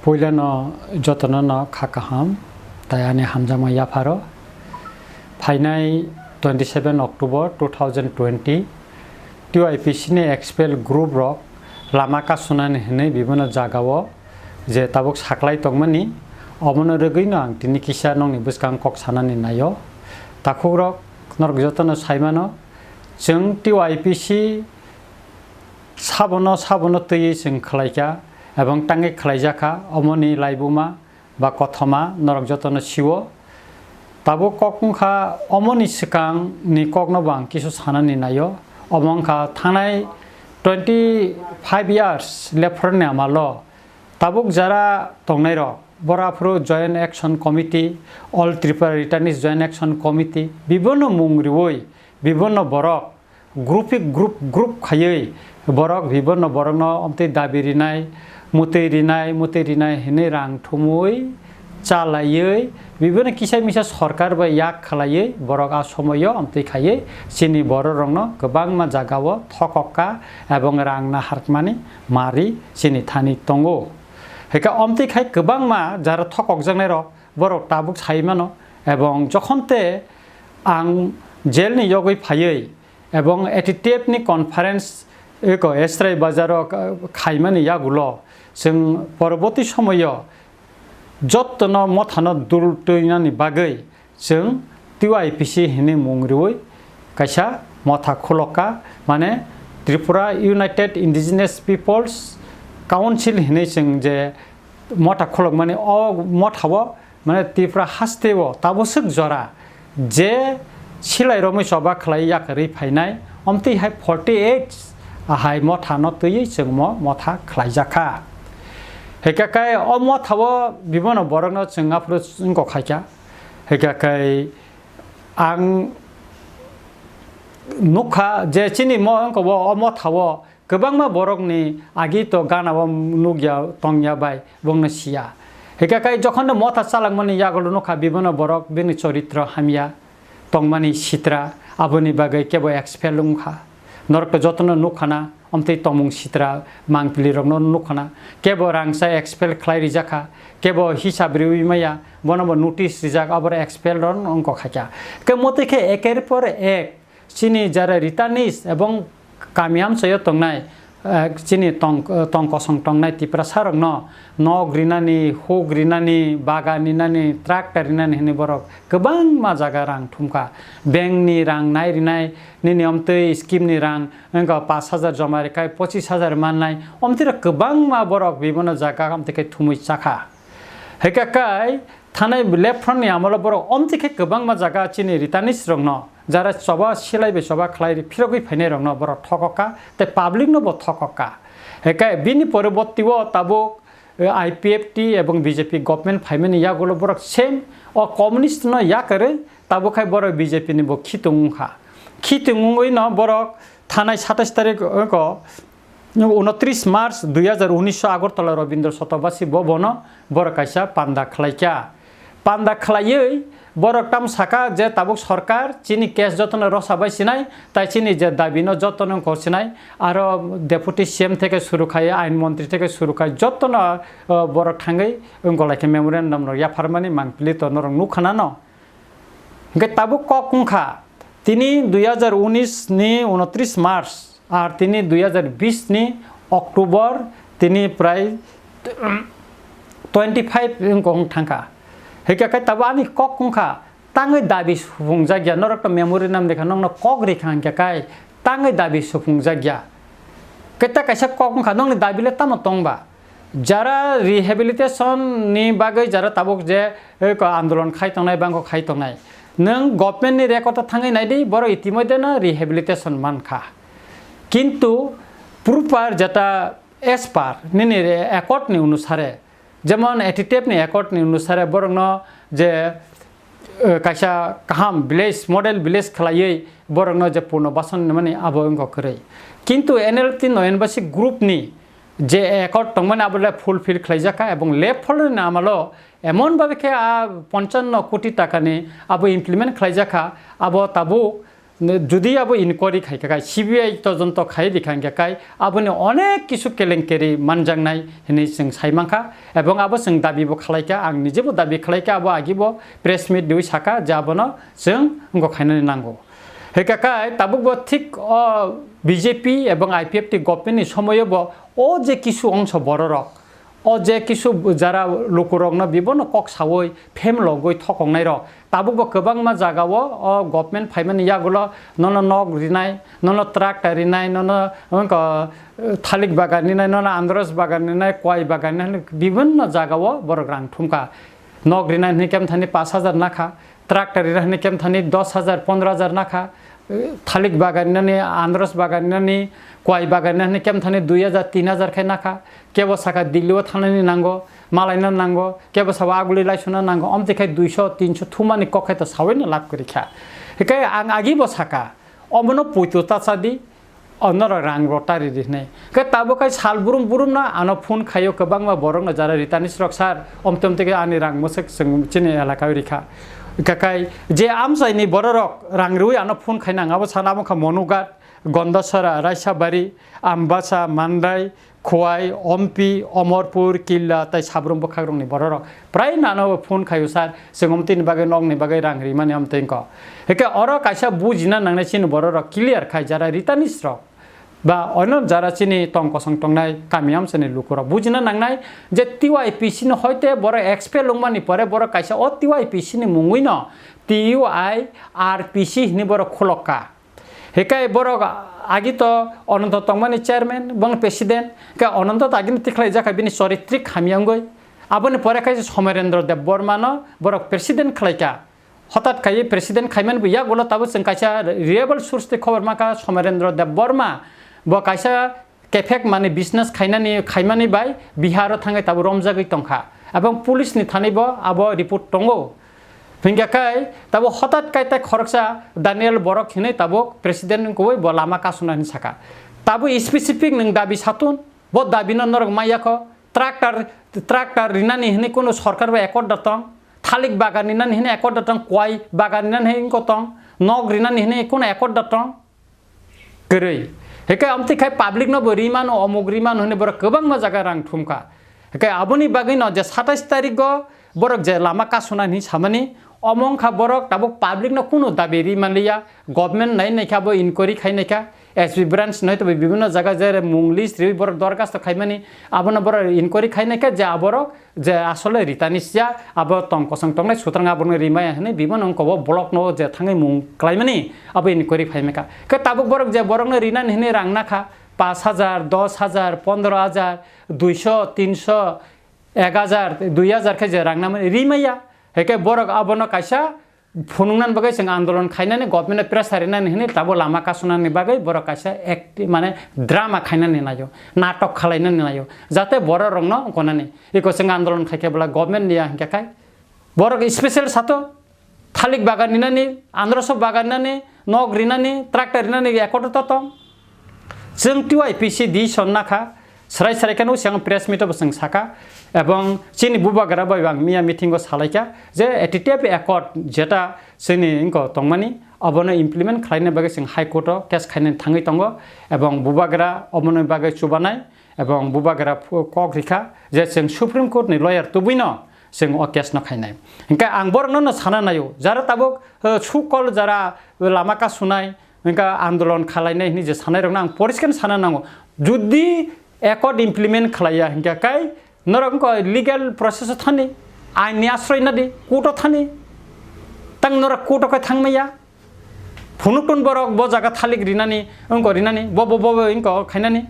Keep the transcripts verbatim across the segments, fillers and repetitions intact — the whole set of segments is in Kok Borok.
Puilano jotono no kha kaham, tai ani hamjakma yapharo. Phainai twenty seven October two thousand twenty, T Y P C ni expel group rok lama kasunani hinwi bibino jagao je tabuk saklai tongmani, omono rwgwino ang tini kisa nokni bwskang kok sanani naio. Takhukrok, norok jotono saimano, chwng T Y P C sabono, sabono twiwi chwng khlaikha, ebong tangwi khlaijakha, omoni laibuma ba kothoma norok jotono sio. Tabuk kok wngkha, omoni swkangni kokno bo ang kisu sanani naio. Omo wngkha thangnai twenty five years lephorni amalo tabuk jara tongnairok, bora phuru Joint Action Committee, All Tripura Returnees Joint Action Committee, bibonno mung riwi, bibonno borok, group group group khaiwi borok bibonno borokno omtwi dabi rinai, mutwi rinai, mutwi rinai hinwi rang thumwi chalaiwi bibonno kisa misa sorkar bai yak khlaiwi borok a somoio omtwi khaiwi chini bororokno kwbangma jagao thokokka ebong rang naharkmani mari chini thani tongo. Hika omtwi khai kwbangma jara thokokjaknairok borok tabuk sai mano, ebong jokhon te ang jail ni yogwi phaiwi ebong A T T F ni conference eko Esrai Bazar o khaimani yagulo chwng poroboti somoyo jottono mothano dul twinani bagwi chwng T Y P C hinwi mung riwi kaisa motha khulokka, mane Tripura United Indigenous Peoples Council hinwi chwng je motha khulokmani, o mothao mane Tripura hasteo taboswk jora je silai romwi choba khlai yakarwi phainai, omtwi hai forty eight hai mothano twiwi chwngmo motha khlaijakha. Hika kai o mothao bibonno borokno chwng aphuru wngkok khaikha. Hika kai ang nukha je chini mo wngkha o mothao kwbangma borokni agi to gana o nukya tongya bai bongno siya. Hika kai jokhon no motha chalangmani yagulo nukha bibonno borok bini choritro hamya tongmani sitra, aboni bagwi kebo expel wngkha. Norok to jotono nukha na, omtwi tongmung sitra mangpili rokno nukha na, kebo rangsa expel khlai rijakha, kebo hisab riwi maya, bono bo notice rijak, aboro expel rok wngkha khaikha. Ke motwi khe eker por ek chini jara returnees ebong kami amchaio tongnai, eh, chini tong, eh, tong kosong tongnai Tiprasa rokno nok rinani, huk rinani, bagan rinani, tractor rinani hinwi borok kwbangma jaga rang thumkha. Bank ni rang nai rinai, nini omtwi scheme ni rang wngkha pash hajar joma rikhai pochis hajar mannai, omtwi rok kwbangma borok bibonno jaga omtwi khe thumwi chakha. Hika kai thanai left front ni amolo borok omtwi khe kwbangma jaga chini returnees rokno jara choba silai bai choba khlai phirogwi phainai rokno borok thokokka tei public no bo thokokka. Hika bini poroborti o tabuk, eh, I P F T ebong B J P government phaimani yagulo borok same o communist no yakarwi tabuk khai borok B J P ni bo khitung wngkha. Khitung wngwi no borok thanai satais tarik wngkha, unotris March dui hajar unis o Agartala Rabindra Sotobasi Bhavan o borok kaisa panda khlaikha. Panda khlaiwi borok tamo saka je tabuk sorkar chini case jotono rosa bai sinai, tai chini je dabi no jotono wngkha sinai, aro Deputy C M theke suru khai, Ain Montri theke suru khai jotono, o, borok thangwi wngkha lai khe memorandum rok yapharmani mangpili to norok nukha na no. Hwnkhe tabuk kok wngkha tini dui hajar unis ni unotris March. Ar tini dui hajar bis ni October, tini prai twenty five wngkha wng thangkha. Hwnkhe khe tabuk ani kok wngkha, tangwi dabi supungjakya, norokno memory nam rikha, nokno kok rikha hwnkhe kai tangwi dabi supungjakya. Khe ta kaisa kok wngkha, nokni dabi le tamo tongba? Jara rehabilitation ni bagwi jara tabuk je, eh, ko andolon khai tongnai, bangkho khai tongnai. Nwng government ni record o thangwi nai di, borok itimodhe no rehabilitation mankha. Kintu proper jeta as per nini re-, accord ni onusare, jemon A T T F ni accord ni onusare borokno je, eh, kaisa kaham village, model village khlaiwi borokno je purno basan mani abo wngkha kwrwi. Kintu N L T Noyanbasi group ni je accord tongmani abo le fulfill khlaijak kha, ebong left folder ni amalo emon babe khe a ponchanno koti taka ni abo implement khlaijak kha, abo tabuk Jodi abo inquiry khai kha kai, C B I todonto khai rikha hingkha kai, aboni onek kisu kelenkeri manjaknai hinwi chwng sai mankha, ebong abo chwng dabi bo khlai kha, ang nije bo dabi khlai kha, abo agi bo press meet riwi sakha je abono chwng wngkok khainani nango. Hingkha kai tabuk bo thik o B J P ebong I P F T government ni somoio bo o je kisu ongso bororok, o je kisu jara lukurokno bibono kok saui phem logoi thokongnairok, tabukbo kwbangma jagao o government phaimani yagulo nono nok rinai, nono tractor rinai, nono wngkha, eh, thalik bagan rinai, nono andros bagan rinai, kwai bagan rinai, bibinno jagao borok rang thumkha. Nok rinai hwnwi kemthani pash hajar nakha, tractor rinai hwnwi kemthani dos hajar, pondro hajar nakha, eh, thalik bagan rinani, andros bagan rinani, kwai bagan rinani kemthani dui hajar, tin hajar khai nakha, kebo saka Delhi o thangnani nango, malaina nango, kebo sabo aguli laisuna nango, omtwi khai duiso, tinso thumani kok khai to saui no lab kwrwi kha. Hikai ang agi bo saka, omono puitu ta cha di, o norok rang rota ri di hwnwi. Khe tabuk khai sal brum brum no ano phone khaio kwbangma borok no jara Ritanis rok sir, omte omte khe ani rang mwswk chwng chini elaka o rikha. Kakai je amchai ni borok rok rang rwi ano phone khai nang abo sana abo kha Monugat, Gondasara, Raisabari, Ambasa, Mandai, Khowai, Ompi, Omorpur, Killa tei Sabrum bwkhakrokni bororok prai nano phone khaio sir, chwng omtini bagwi nokni bagwi rang rimani omtwi wngkha. Hwnkhe oro kaisa bujina nangnai chini bororok clear khai jara Ritanis rok ba ono jara chini tong kosong tongnai kami amchani lukurok bujina nangnai je T Y P C ni hoite borok expel wngmani pore borok kaisa o T Y P C ni mungwino T Y R P C hinwi borok khulokka. Hikai borok agi to Ononto tongmani chairman, bong president, hikai Ononto to agini tikhlai jakha bini choritrik hamya wngwi. Aboni pore khai Somerendra Debbarma no borok president khlaikha. Hotat khai president khaimani bo yagulo tabuk chwng kaisa reliable source tei khobor mankha Somerendra Debbarma bo kaisa kephek mani business khainani, khaimani bai Bihar o thangwi tabuk romjagwi tongkha. Abong police ni thani bo abo report tongo. Hingkha khai tabuk hotat kai tai khoroksa Daniel Borok hinwi tabuk president wngkui bo lama kasuna hinwi saka. Tabuk specific nwng dabi satun, bo dabi no norok maya kho. Tractor, tractor rinani hinwi kunu sorkar bai accord da tong. Thalik bagan rinani hinwi accord da tong, kwai bagan rinani hinwi wngkho tong. Nok rinani hinwi kunu accord da tong. Kwrwi. Hikai amtwi khai public no bo rimano, omuk rimano hinwi borok kwbangma jaga rang thumkha. Hikai aboni bagwi no je satais tarik o borok je lama kasuna hinwi samani, omo wngkha borok tabuk public no kunu dabi ri manliya, government nai naikha bo inquiry khai naikha, S B branch no hwtwi bibinno jaga je mung list riwi borok dorkhasto khaimani, abono borok inquiry khai naikha je aborok je asole ritani siya, abo tong kosong tongnai sutrang abono rimaya hinwi bibinno wngkha bo block no je thangwi mung klaimani abo inquiry phaimaka. Khe tabuk borok je borokno rinani hinwi rang nakha, pash hajar, dos hajar, pondro hajar, duiso, tinso, ek hajar, dui hajar khe je rang namani rimaya. Heke borok abono kaisa phunuknani bagwi chwng andolon khainani, government no pressure rinani hinwi tabuk lama kasunani bagwi borok kaisa act, mane drama khainani naio, natok khalainani naio, jate borok rokno gonani. Iko chwng andolon khaikhe bwla government niya hinkhe khai borok special sato thalik bagan ninani, androso bagan ninani, nok rinani, tractor rinani ekotro to tong. Chwng T Y P C decision nakha, srai srai kheno chwng press meet o bo chwng saka, ebong chini bubagra bai ang miya meeting o salaikha je A T T F accord jeta chini wngko tongmani, abono implement khlaina bagwi chwng High Court o case khainani thangwi tongo, ebong bubagra oboni bagwi chubanai, ebong bubagra phu-, kok rikha je chwng Supreme Court ni lawyer tubui no chwng o case no khainai. Hinkhe ang borok no no sana naio, jara tabuk, eh, sukol jara lama kasunai, hinkhe andolon khalainai hinwi je sanai rok no ang poriskar sana nango. Jodi accord implement khlaiya hinkhe kai norok wngkha legal process o thani, ain ni asroi nadi, court o thani, tang norok court o khe thangmaya. Phunukton borok bo jaga thalik rinani, wngkha rinani, bo, bo, bo, bo, wngkha khainani.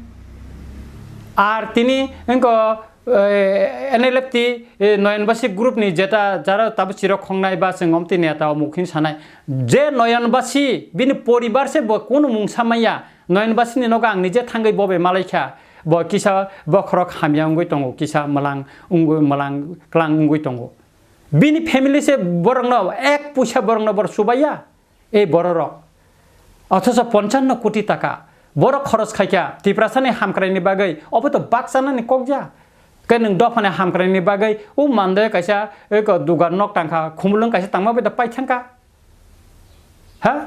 Ar tini wngkha, eh, N L F T, eh, Noyanbasi group ni jeta jara tabuk chirok khongnai ba chwng omtwi neta omuk hin sanai. Je Noyanbasi bini poribar se bo kunu mungsa maya. Noyanbasi ni nogo ang nije thangwi bo bai malaikha. Bo kisa bokhorok hamya wngwi tongo, kisa mwlang wngwi, mwlang klang wngwi tongo. Bini family se borokno ek puisa borokno bor chubaiya. Ei bororok. Othocho ponchanno koti taka borok khoros khaikha Tiprasani hamkraini bagwi, obo to bakchanani kokya. Khe nwng dophani hamkraini bagwi o mande kaisa eko dugan nok tangkha, khumulwng kaisa tangma bai da paithangkha. Ha?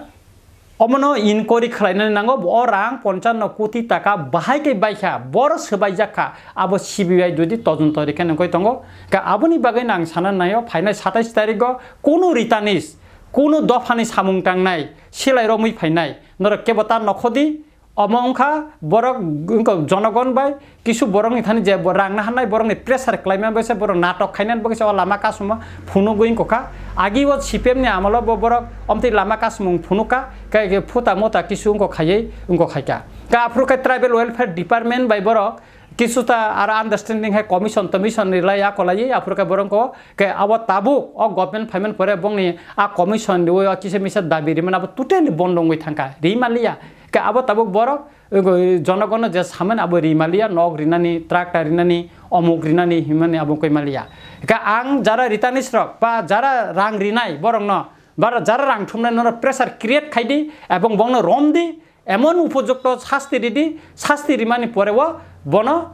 Omono inquiry khlainani nango, o rang ponchanno koti taka bahai khe baikha, boro swbaijak kha, abo C B I jodi todonto rikhe nangkoi tongo. Ka aboni bagwi nang sana naio, phainai satais tarigo kunu ritanis, kunu dophani samung tangnai, silai romwi phainai, norok kebo ta nokhodi, omo wngkha borok wngkha jonogon bai, kisu borokni thani je bo rang naharnai borokni pressure khlaimani bagwi se borok natok khainani bagwi se o lama kasuma phunugwi wngkha. Agi o C P M ni amolo bo borok omtwi lama kasumung phunukha, khe, khe phuta muta kisu wngkha khaiwi wngkha khaikha. Khe aphuru khe tribal welfare department bai borok kisu ta aro understanding hai commission tommission ni lai akolai aphuru khe borok wngkha. Khe abo tabuk o government phaimani pore bongni a commission riwi o kisa misa dabi rimani abo totally bondo wngwi thangkha, rimaliya. Khe abo tabuk borok, ego, jonogono je samani abo rimaliya, nok rinani, tractor rinani, omuk rinani himani abo wngkoi maliya. Khe ang jara ritanis rok ba jara rang rinai borokno, ba jara rang thumnai nono pressure create khaidi ebong bongno romdi, emon upojukto sasti ridi, sasti rimani pore o bono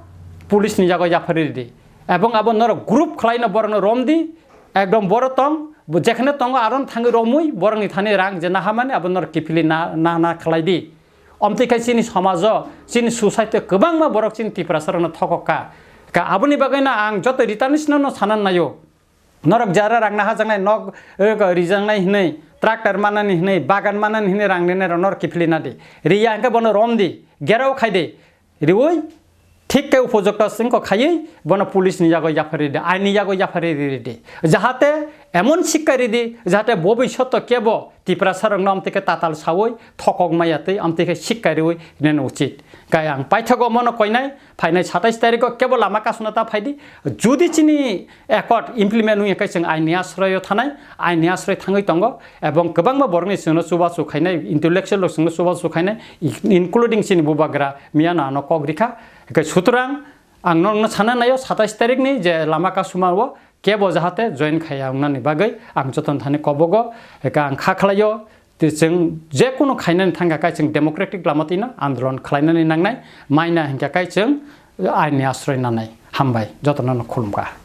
police ni jago yaphari ridi. Ebong abo norok group khlaino borokno romdi, ekdom boro tong, bo jekheno tongo aron thangwi romwi borokni thani rang je nahamani abo norok kiphilwi na, na, na khlaidi. Omtwi khai chini somajo, chini society o kwbangma borok chini Tiprasa rokno thokok kha. Ka aboni bagwino ang joto ritanis no, no sana naio. Norok jara rang nahajaknai, nok, eh, rijaknai hinwi, tractor manani hinwi, bagan manani hinwi rang rinai rok norok kiphilwi nadi. Riya hwnkhe bono romdi, gerao khaidi. Riwi thik khe upojukto sengkho khaiwi bono police ni yago yaphari ridi, ain ni yago yaphari ridi. Jahate emon sikka ridi, jahate bobishoto kebo Tiprasa rokno amtwi khe tatal sawi thokok maya twi amtwi khe sikka riwi rinani uchit. Kai ang paithago mono koinai, phainai satais tariko kebo lama kasuna ta phaidi. Judi chini accord implement wngya khe chwng ain ni asroyo thanai, ain ni asroi thangwi tongo, ebong kwbangma borokni chwngno chubachu khainai, intellectual rok chwngno chubachu khainai, including chini bubagra miyano ano kok rikha. Hwnkhe sutrang ang norokno sana naio satais tarikni je lama kasuma o kebo jahate join khaiya wngnani bagwi ang jotono thani kobogo, hwnkhe ang kha khlaio. Tei chwng jekunu khainani thangkha khe chwng democratic lama twino andolon khlainani nangnai, maina hinkha khe chwng ain ni asroi nanai. Hambai, jotono no khulumkha.